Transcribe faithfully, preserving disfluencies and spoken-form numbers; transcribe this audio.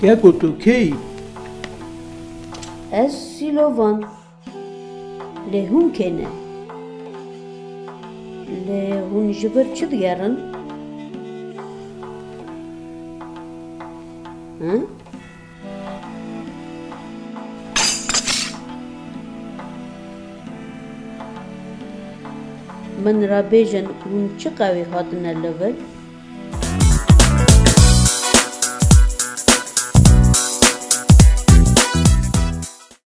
Yeko tu kê yî? Ez Sîlovan. Lê hûn kê ne? Lê hûn ji vir çi digerin? Hı? Min re bêjin, hûn çi qewî hatine li vir?